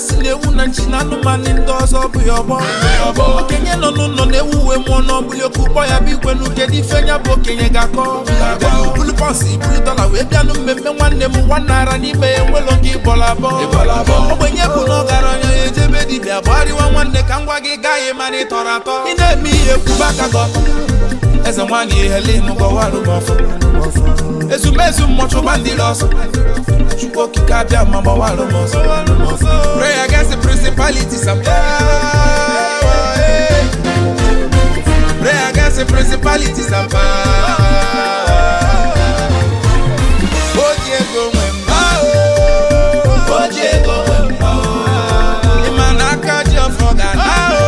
si na-ewu na nchi na anụmanụ ndị ọzọ bụ ya ọgbọ. Okenye nọ n'ụlọ na-ewu uwe mụọ n'ọbụli okwu kpọ ya bụ igwe n'uke dị ife nya bụ okenye ga-akọ. Bulu pọnsị bulu dọla wee bịanụ mmemme nwanne m ₦1 n'ime ya enwelo gị bọla abọ. Ogbenye bụ na ọgaranya ya ejebe dibịa gbariwa nwanne ka m gwa gị gaghị mana ị tọrọ atọ. Ị na-eme ihe kwuba aka gị ọtọ. Eze nwaanyị Helen gọwarụ m ọfọ. Ezumezu mmụọ ndị ọsọ. Chukwu okike abịa ma gbawarụ m ọsọ. Pray against the principalities and power. Eh. Pray against the principalities and power. Oji ego nwe mba o. Oji ego nwe mba o. Ị ma na aka ji ọfọ ga-ana o.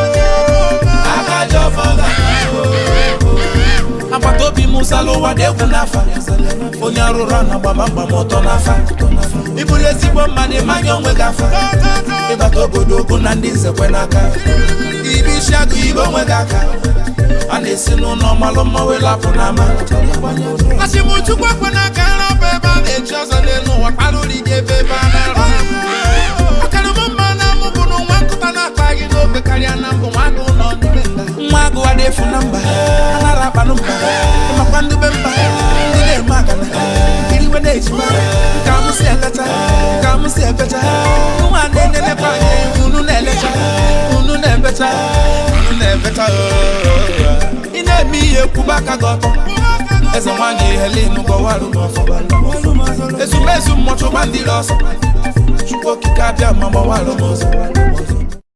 Aka ji ọfọ ga-ana o. Agbata obi m zala ụwa dị egwu n'afa. Onye arụrụ a na-agbaba mgba m ọtọ n'afa. Ịbụrụ ezigbo mmadụ ịmanye onwe gị afa. Ịbata obodo ogo na ndị nzekwe n'aka. Ibe isi agụ ibe onwe gị aka. A na-esi n'ụlọ malụ mma wee lapụ n'ama. Asị m Chukwu ekwe n'aka nra bụ ebe a na-echi ọzọ n'elu ụwa kparụri gị ebe ebe a na-arụ. Ọkara m mma na mụ bụ na nwa nkụta na-akpa gị n'ogbe karịa na mbụ nwa agụ nọ n'ime nga. Nwa agụ adị efu na mba, anara akpanụ mba, ịmakwa ndị be mba, ndị na-eme agana, iriwe na-ejima, nke amụ si elecha, nke amụ si ebecha, nwa na-enenekwa anya, unu na-elecha, unu na-ebecha, unu na-ebecha ooo. Ị na-eme ihe kwuba aka gị ọtọ. Eze nwaanyị Helen gọwarụ m ọfọ. Ezumezu mmụọ chụba ndị ọsọ. Chukwu okike abịa ma gbawarụ m ọsọ.